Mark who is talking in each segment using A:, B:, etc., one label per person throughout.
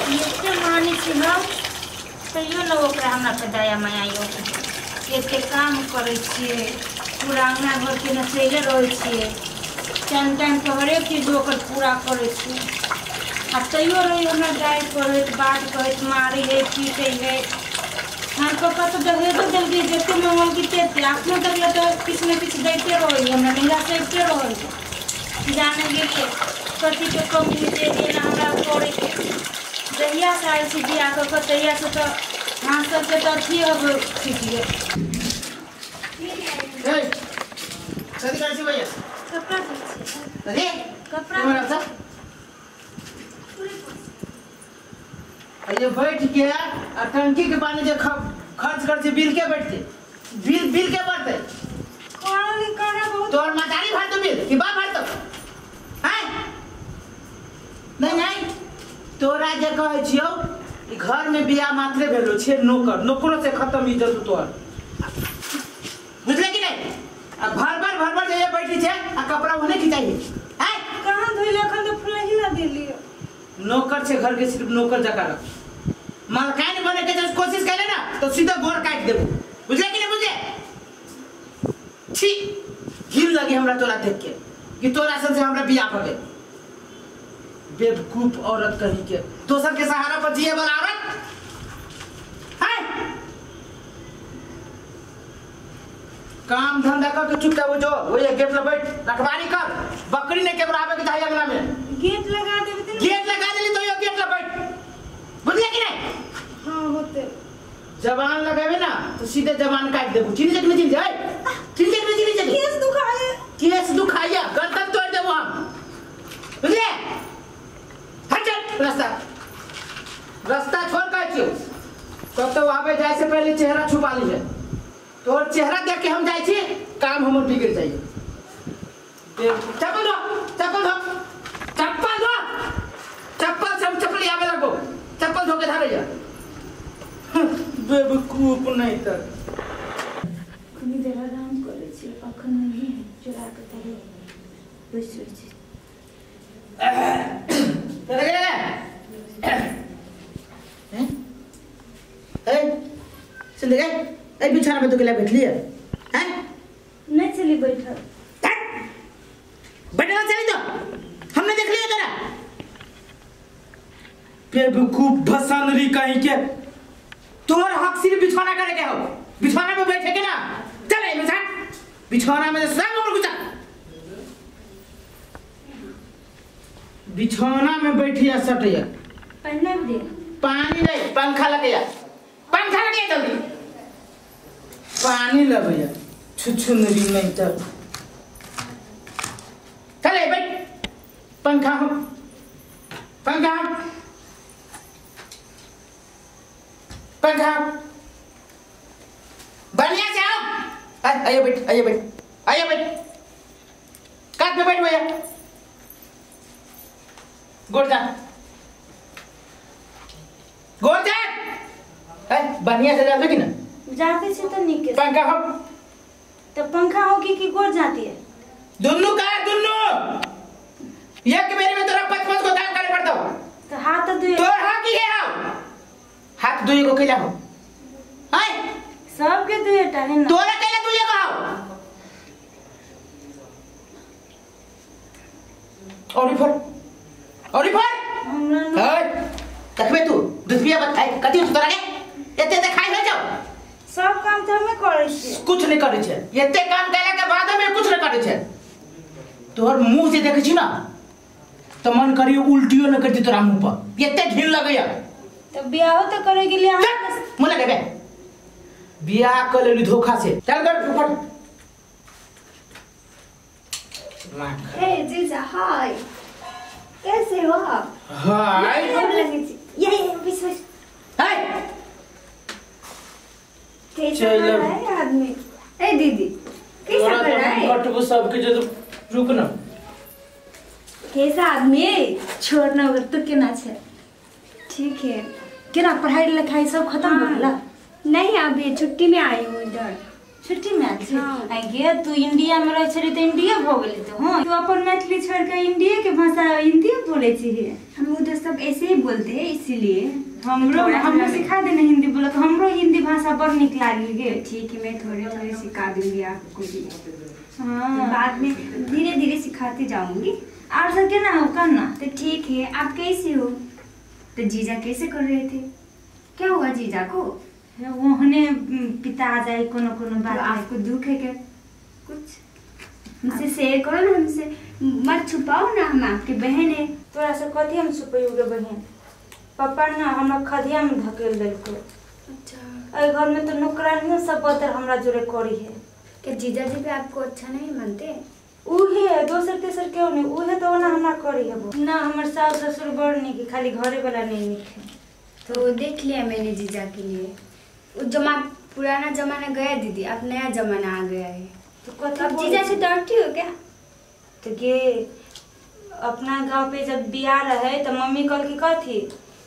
A: एते मानै छी हम तैयो न ओकरा हमरा पे दया माया यो। एते काम करै छियै, पूरा अंगना घरके नचैले रहै छियै, टाइम टाइम पर हरेक चीज ओकर पूरा करै छियै, आ तैयो रहै हमरा गारि कहैत बात कहैत मारै है पीटै है। हमर पप्पा तऽ दहेजो देलकै जते मंगलकै तेते, अखनो तक ले तऽ किछु ने किछु दैते रहै हमरा, नैहरा से अबिते रहै। जाने गेलियै कथीके कमी जे एना हमरा करैके। जहियासँ आयल छी बियाह कऽ कऽ तहियासँ तऽ अहाँ सबके तऽ अथिये छुटि गेल।
B: कथी करै छी भैया?
A: कपड़ा धोइ छियै।
B: कथी?
A: कपड़ा
B: ये बैठ के आ टंकी के पानी जे खर्च कर छी बिल के बैठते, बिल बिल के बढ़ते।
A: बहुत
B: तोहर मतारी भरतो बिल कि बाप भरतो? हैं? नहीं नहीं तोरा जे कहै छियौ ई घर में बियाह मात्रे भेलो छे नौकर, नौकरो से खत्म इज्जत तोहर, बुझले कि नहीं? आ भर भर भर भर जे बैठी छे आ कपड़ा ओने खिचाई हैं?
A: कहाँ धोइले अखन तऽ फुलही ना देलियै।
B: नौकर छे घर के सिर्फ नौकर जका रख, मालकान बने के जब कोशिश करे ना तो सीधा गोर काट देबो, बुझले कि नहीं बुझले? छी घिन लगी हमरा तोरा देख के कि तोरा सन से हमरा बियाह भ गेल। बेवकूफ औरत कहीं के, दोसर के सहारा पर जिए वाला औरत है। काम धंधा करके चुपचाप जो वही गेट ल बैठ रखवारी कर, बकरी ने केकरो आवे के चाही अंगना में।
A: गेट लगा देबे त?
B: गेट लगा देली तो यो गेट ल बैठ, बुझले कि नहीं?
A: हां होते।
B: जबान लगावे ना तो सीधे जबान काट देबू। चिन्ह जे कि नहीं चिन्ह जे? चिन्ह जे कि नहीं चिन्ह जे?
A: केस दुखाए,
B: केस दुखाइया गर्दन तोड़ देबो हम, बुझले? हट चल रास्ता, रास्ता छोड़ कहै छियौ। कतौ आवे जाय से पहले चेहरा छुपा लीहे, तोहर चेहरा देख के हम जाइ छी काम हमर बिगड़ जाइए। चप्पल धो, चप्पल धो, चप्पल धो, चप्पल से हम चप्पल आवे लगो, चप्पल धो के धारे जा। बेवकूफ नहीं तर
A: कनी देर आराम करै छी, अखन नहीं चुरा के तरे बैस रहै छी।
B: चले गेले हैं? ए सुन दे ए बिछाना पे तो गेला बैठली है हैं?
A: नहीं चली बैठल।
B: बैठल चली तो हमने देख लिया तोरा। बेवकूफ भसनरी कहीं के, तोहर हक सिर्फ बिछौना करे के हो, बिछौना पे बैठे के ना। चले बिछा बिछौना में सब उमर गुचा, बिछौना में बैठिया सटिया।
A: पहले भी दे
B: पानी नहीं, पंखा लगैया, पंखा लगैया जल्दी, पानी लगैया छुछुनरी नहीं तो। चले बैठ, पंखा हो, पंखा हो, पंखा बढ़िया से आओ। आइए बैठ, आइए बैठ, आइए बैठ, काट में बैठ भैया, गोड़ जा, गोड़ जा। बढ़िया से जाते कि ना?
A: जाते छे तो निके।
B: पंखा हो
A: तो पंखा होगी कि गोड़ जाती है?
B: दुन्नू का दुन्नू एक बेरी में तोरा 5-5 को काम करे पड़तो।
A: तो हाथ दुई
B: तोर हक ही है, आओ हाथ दुई को कैला हो? हाय
A: सबके दुईटा है ना,
B: तोरा कैला दुई को आओ? और इफर और इफर
A: हमरा न
B: हाय देखबे तू दुधिया बात खाई कथि तोरा के एते एते खाई हो जाओ।
A: सब काम तो हमें करै छी,
B: कुछ नहीं करै छै, एते काम कैला के बाद में कुछ नहीं करै छै। तोहर मुंह से देखै छी ना तो मन करी उल्टियो न करती तोरा मुंह पर, एते घिन लगैया।
A: तो बियाह तो करे गेलियै अहाँ
B: मुंह लगेबे, बियाह क लेली धोखा से। चल कर फुफड़।
C: ए जीजा हाय, कैसे हो आप?
B: हाय
C: यही बस बस।
B: हाय
C: कैसा है आदमी? ए दीदी कैसा कर रहा है?
B: कटबो सबके जो रुक ना,
C: कैसा आदमी
A: छोड़ना अगर तो केना छै?
C: ठीक है।
A: केना पढ़ाई लिखाई सब खत्म हो गेला?
C: नहीं अभी छुट्टी में आई हूँ इधर।
A: छुट्टी में आयल छी? आ गे तू इंडिया में रहै छली त इंडिया भ गेली तो। हां तू अपन मैथिली छोड़ के इंडिया के भाषा हिंदी बोलै छी।
C: हम उधर सब ऐसे ही बोलते हैं इसीलिए।
A: हमरो हमरो सिखा देना हिंदी बोलत, हमरो हिंदी भाषा बड़ निक लागी गे।
C: ठीक है, मैं थोड़े थोड़े सिखा दूंगी आपको भी।
A: हाँ
C: बाद में धीरे धीरे सिखाती जाऊंगी।
A: और सब केना हो करना?
C: तो ठीक है, आप कैसे हो? तो जीजा कैसे कर रहे थे? क्या हुआ जीजा को?
A: ओहने पिता आ जाए कोनो कोनो बात।
C: तो आपको दुख है क्या कुछ? हमसे शेयर करो ना, हमसे मत छुपाओ ना, हम आपके बहन है।
A: तोरा से कथी हम छुपैयो गे बहन? पापा ना हमरा खदिया में धकेल देलको।
C: अच्छा।
A: एहि घर में तो नौकरानियो सब बदर हमरा जोरे करी है।
C: क्या जीजा जी भी आपको अच्छा नहीं मानते?
A: उहे दोसर तेसर केओ नहीं, उहे तो ओना हमरा करी है ना। हमर सास ससुर बड़ नीक, खाली घरे वाला नहीं नीक है।
C: तो देख लिया मैंने जीजा के लिए। वो जमा पुराना जमाना गया दीदी, अब नया जमाना आ गया है।
A: तो कथी
C: अब जीजा से डरती हो क्या?
A: तो गे अपना गांव पे जब बियाह रहे तो मम्मी कल की कथी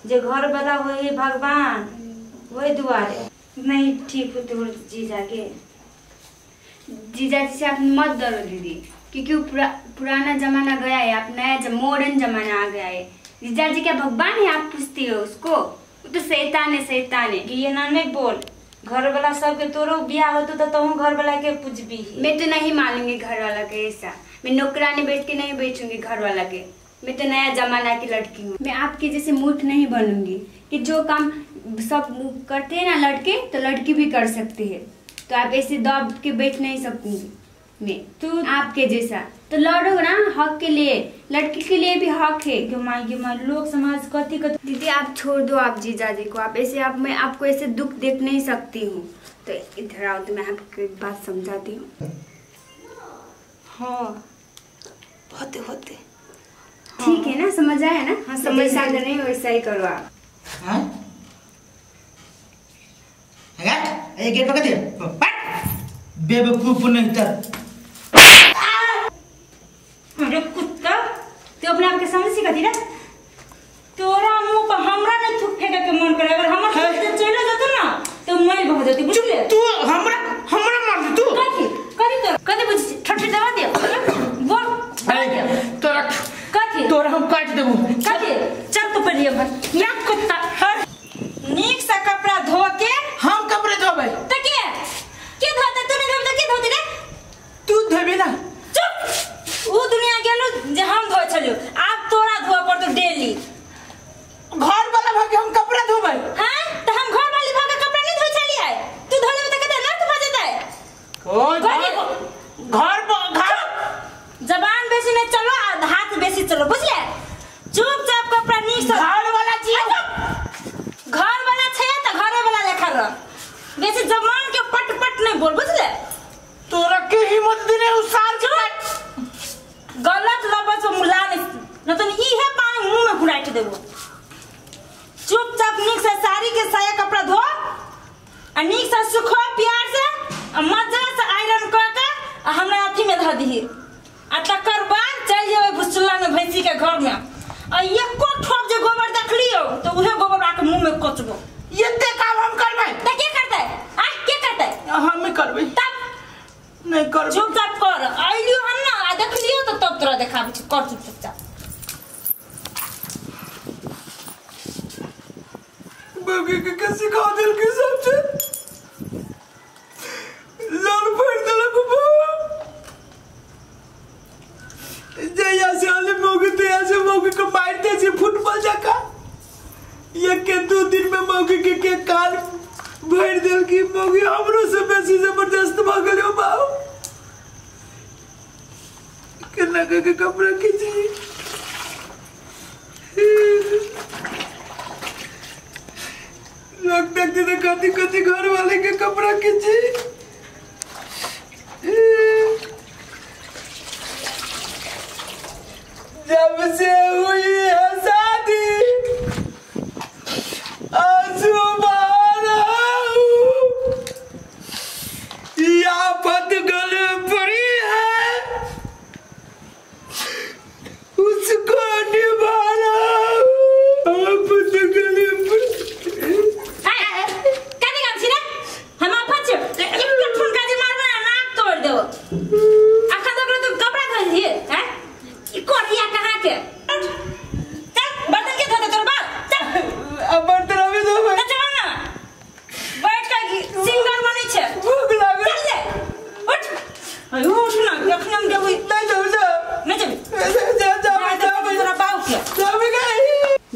A: जे घर वाला होई भगवान वही दुआरे नहीं ठीक हो तोर जीजा के।
C: जीजा जी से आप मत डरो दीदी, क्योंकि वो पुराना जमाना गया है, आप नया मॉडर्न जमाना आ गया है। जीजा जी क्या भगवान है आप पूछती हो उसको? वो तो शैतान है, शैतान है।
A: ये ना नहीं बोल, घर वाला सबके तोरो बियाह होतो तो तहु घर वाला के पूजबी।
C: मैं तो नहीं मानूंगी घर वाला के ऐसा, मैं नौकरानी बैठ के नहीं बैठूंगी घर वाला के। मैं तो नया जमाना की लड़की हूँ, मैं आपके जैसे मूर्ख नहीं बनूंगी कि जो काम सब करते हैं ना लड़के तो लड़की भी कर सकती है। तो आप ऐसे दब के बैठ नहीं सकूंगी मैं
A: तू
C: आपके जैसा। तो लड़ो ना हक के लिए, लड़की के लिए भी हक है।
A: गे माई लोग समाज कथी कथी।
C: दीदी आप छोड़ दो आप जीजा जी को, आप ऐसे आप मैं आपको ऐसे दुख देख नहीं सकती हूँ। तो इधर आओ तो मैं आपको एक बात समझाती हूँ।
A: हाँ होते होते
C: ठीक है ना, समझ आया ना?
A: हाँ समझ
C: आ नहीं वैसा ही करो आप।
B: हाँ ये गेट पकड़ दे बेवकूफ नहीं तर।
A: अरे कुत्ता तू अपने आप के समझ सिखती ना? तोरा मुंह पर हमरा नहीं थूक फेंके के मन करे, अगर हमर से चले जातो ना तो मैं भग जाती बुझले।
B: तू हमरा हमरा मार दे तू।
A: कथी कथी तो कथी बुझ ठट्ठी दबा दे बोल।
B: तोरा
A: कथी
B: तोरा हम काट देबो।
A: कथी चल तू पर ये भर या कुत्ता। नीक सा कपड़ा धो के।
B: हम कपड़े धोबे
A: त के के धोते? तू नहीं धोबे त के धोते रे?
B: तू धोबे ना।
A: चुप, उ दुनिया गेलु जे हम धोय छलियो, आब तोरा धोए पड़तो डेली।
B: घर वाला भागे हम कपड़ा धोबे।
A: हां त हम घर वाली भागे कपड़ा नहीं धोय छलियै, तू धो लेबे त कते नर्क भ जेतै।
B: ओ घर घर
A: जबान बेसी नहीं चलो आ हाथ बेसी चलो बुझले। चुपचाप कपड़ा नीक से
B: घर वाला जी
A: घर वाला छै त घरे वाला लेखा रह, बेसी जबान के पट पट नहीं बोल बुझले।
B: तोरा के हिम्मत देने उ सार के
A: गलत लबस मुला नहीं न तो इहे पानी मुंह में घुराट देबो। चुपचाप नीक से साड़ी के साया कपड़ा धो आ नीक से सुखो प्यार से आ मजा से आयरन कर के आ हमरा अथी में धऽ दीही आ तकर बाद चल जेबै भुसुला में भैंसी के घर में आ एको ठोप जे गोबर देखलियो तो उहे गोबर आके मुंह में कचबो।
B: एते काम हम करबै
A: त के करतै? आ के करतै?
B: हम करबै
A: तब
B: नहीं करबै।
A: चुपचाप कर, आइलियो हम ना आ देखलियो तो तब तोरा देखाबै छी। कर चुपचाप।
B: बबी के के सिखा देल के सब छै लाल फाड़ देलक बा। जया से आले मौके ते ऐसे मौके को मारते छे फुटबॉल जका। एक के दो दिन में मौके के कान भर देल की मौके हमरो से बेसी जबरदस्त भ गेलो बाऊ। केना के कपड़ा खींची लोग देखते तो कथी कथी घर वाले के कपड़ा खींची। जब से हुई है शादी आंसू बहा रहा हूँ, आफत गले पड़ी है उसको निभा रहा हूँ। आफत गले पड़ी।
A: कथी काम छी रे? हम आफत छी।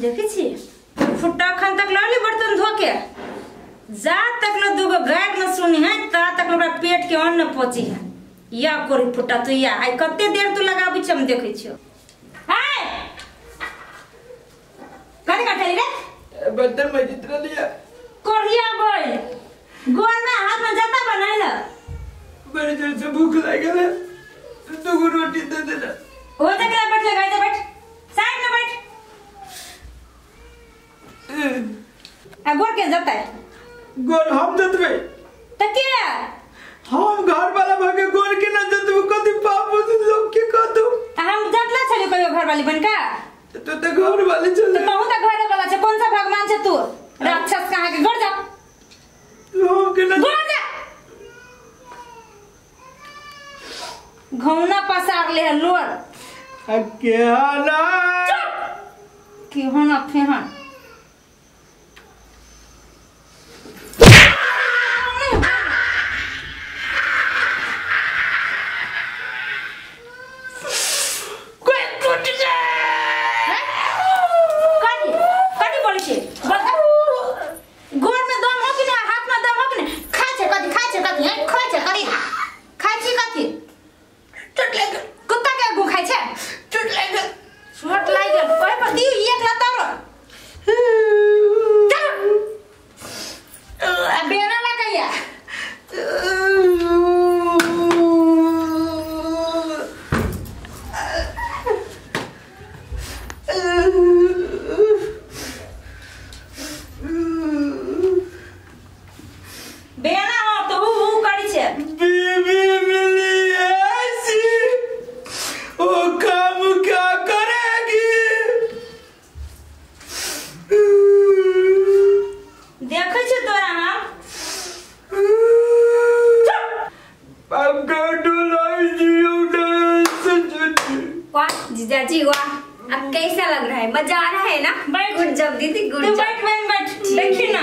A: देखै छी फुट्टा अखन तक लऽ ले बर्तन धो के जा तक ल दूगो गारि न सुनी है ता तक हमरा पेट के अन्न न पची है। या कोरी फुट्टा तू या आई कते देर तू लगाबै छ हम देखै छियो। हाय कथी काटली रे?
B: बर्तन मजित लिया
A: कोरिया बोल गोर में हाथ में जाता बनाइल।
B: बड़ी जोर से भूख लागल है दूगो रोटी दे देना।
A: ओ जगह बैठ लगाई दे बैठ साइड में बैठ। आ गोर के जाता है?
B: गोर हम जतबे
A: त के
B: हम घर वाला भगे गोर के ना जतबे कथि पाप लोग के कहतौ।
A: हम जतला छली कहियो घर वाली बनका
B: तो त घर वाले चल
A: त तहु त घर वाला छे कौन सा भगवान छे तू राक्षस कहां के गोर जा
B: हम के ना
A: गोर जा घौना पसार ले है लोर
B: आ के ना
A: के होना फेहन
C: जीजाजी वाह अब कैसा लग रहा है? मजा आ रहा है ना? गुड जॉब दीदी गुड जॉब।
A: बैठ बहन बैठ देखी ना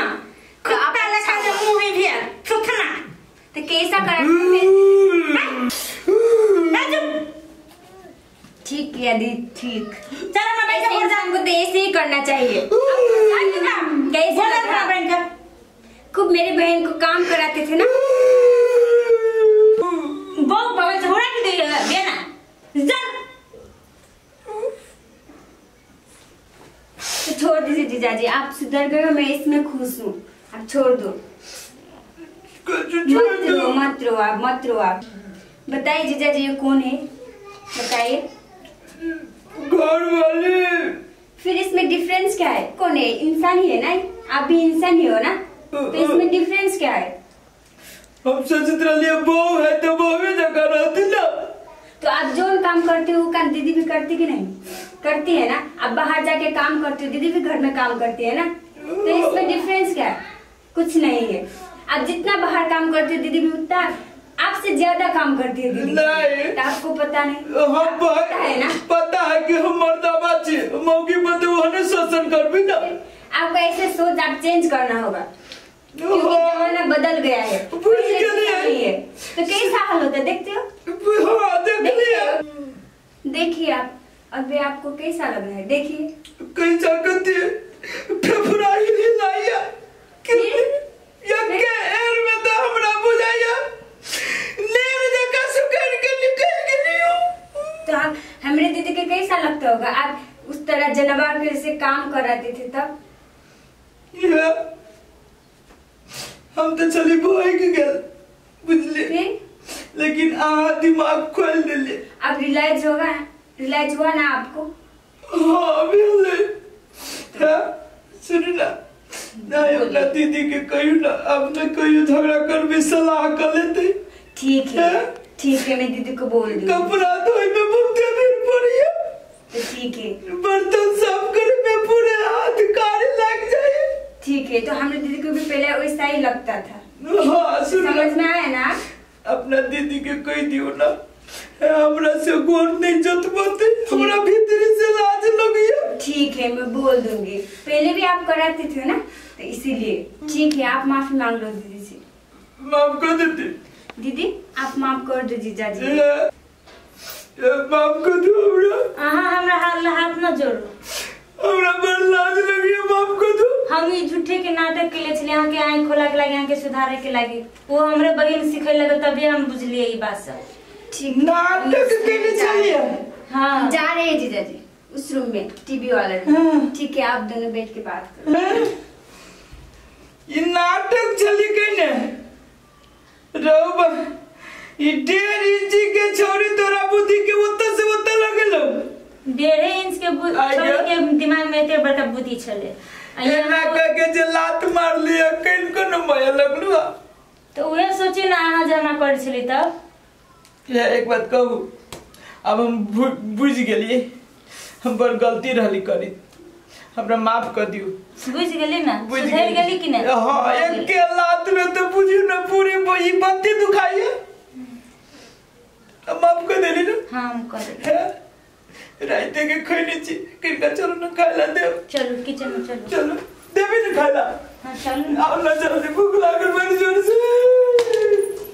A: कुत्ता लेखा के मुंह में भी है थुथना
C: तो कैसा कर ठीक किया दीदी ठीक।
A: चलो ना बैठ
C: इंसान को तो ऐसे ही करना चाहिए। कैसे
A: बहन का
C: खूब मेरी बहन को काम कराते थे ना
A: बहुत बगल से उड़ा के दे बेना चल
C: तो छोड़ दीजिए जीजाजी आप सुधर गए हो मैं इसमें खुश हूँ आप छोड़ दो मत रो मत रो आप मत रो आप। बताइए जीजाजी ये कौन है बताइए?
B: घर वाले।
C: फिर इसमें डिफरेंस क्या है? कौन है? इंसान ही है ना आप भी इंसान ही हो ना तो इसमें डिफरेंस क्या है?
B: हम सोचते रहिए बहू है तो बहू जगह रहती ना।
C: तो आप जो काम करते हो काम दीदी भी करती कि नहीं करती है ना? आप बाहर जाके काम करते हो दीदी भी घर में काम करती है ना तो इसमें डिफरेंस क्या है? कुछ नहीं है। आप जितना बाहर काम करते हो दीदी भी उतना आपसे ज्यादा काम करती है दीदी।
B: नहीं
C: तो आपको पता नहीं
B: हम
C: पता है ना
B: पता है कि हम मर्दाबा छी मौकी पर शोषण कर भी ना।
C: आपको ऐसे सोच आप चेंज करना होगा क्योंकि जमाना बदल गया है नहीं है तो कैसा हाल होता है देखते हो?
B: हाँ, देख लिया।
C: देखिए आप अभी आपको कैसा लग रहा है देखिए
B: कैसा करती है फेफड़ा हिलाइया के एर में तो हमरा बुझाइया नेर जका सुकर के निकल गेलियो।
C: तो आप हमरे दीदी के कैसा लगता होगा आप उस तरह जानवर के जैसे काम कराते थे तब?
B: ये हम तो चली भाग गेल बुझली लेकिन आ दिमाग खोल देले। अब
C: रिलैक्स होगा रिलैक्स हुआ ना आपको?
B: हाँ भेले। हाँ सुन ना ना अपना दीदी के कहियो ना अपने कहियो झगड़ा कर भी सलाह कर लेते।
C: ठीक है ठीक है मैं दीदी को बोल दूँ।
B: कपड़ा धोए में बहुत भीड़ पड़ी है
C: तो ठीक है
B: बर्तन साफ करे में पूरे हाथ काले लग जाए।
C: ठीक है तो हमने दीदी को भी पहले वैसा ही लगता था।
B: हाँ
C: समझ में आया ना?
B: अपना दीदी के कह दियो ना हमरा से गोर नहीं जतबते हमरा भीतर से लाज लगिया।
C: ठीक है मैं बोल दूंगी पहले भी आप कराते थे ना तो इसीलिए। ठीक है आप माफी मांग लो दीदी से।
B: माफ कर देती
C: दीदी आप माफ कर दो जीजाजी।
B: माफ कर दो हमरा।
A: अहाँ हमरा हाथ न जोड़ो
B: हमरा बड़ लाज
A: हम ई झूठे के नाटक केले छलियै अहाँ के आँखि खोला के लागी, अहाँ के सुधारे के लागी। वो हमरे बहिन सिखै लगल तभी हम बुझलियै ई बात सब।
C: ठीक
D: नाटक केने छलियै।
A: हाँ
C: जा रहे हैं जीजाजी उस रूम में टीवी वाला रूम।
D: हाँ।
C: ठीक है आप दोनों बैठ के बात करो।
D: ई नाटक छली केने रौबा, ई 1.5 इंच के छोरी तोरा बुद्धि के ओतऽ से ओतऽ लगलो।
A: 1.5 इंच के छोरी के दिमाग में एते बड़का बुद्धि छले।
D: एना कह के जे लात मार लिया केन कोनो माया लगलू।
A: तो उहे सोची ना अहाँ जे हमरा करै छली तब।
D: ये एक बात कहू, अब हम बुझ गेलिए हम बड़ गलती रहली करी, हमरा माफ कर दियो।
A: बुझ गेली ना, सुधर गेली कि नहीं?
D: हाँ एक के लात में तो बुझू ना पूरे ई बत्ती दुखाइए। अब माफ कर देली ना?
A: हाँ हम कर देली।
D: रात के खैने छी किनका चलो ना खाइला देव।
A: चलो किचन में चलो।
D: चलो देवी ना खाइला।
A: हाँ चलो ना।
D: आओ ना चलो, भूख लागल बड़ी जोर से।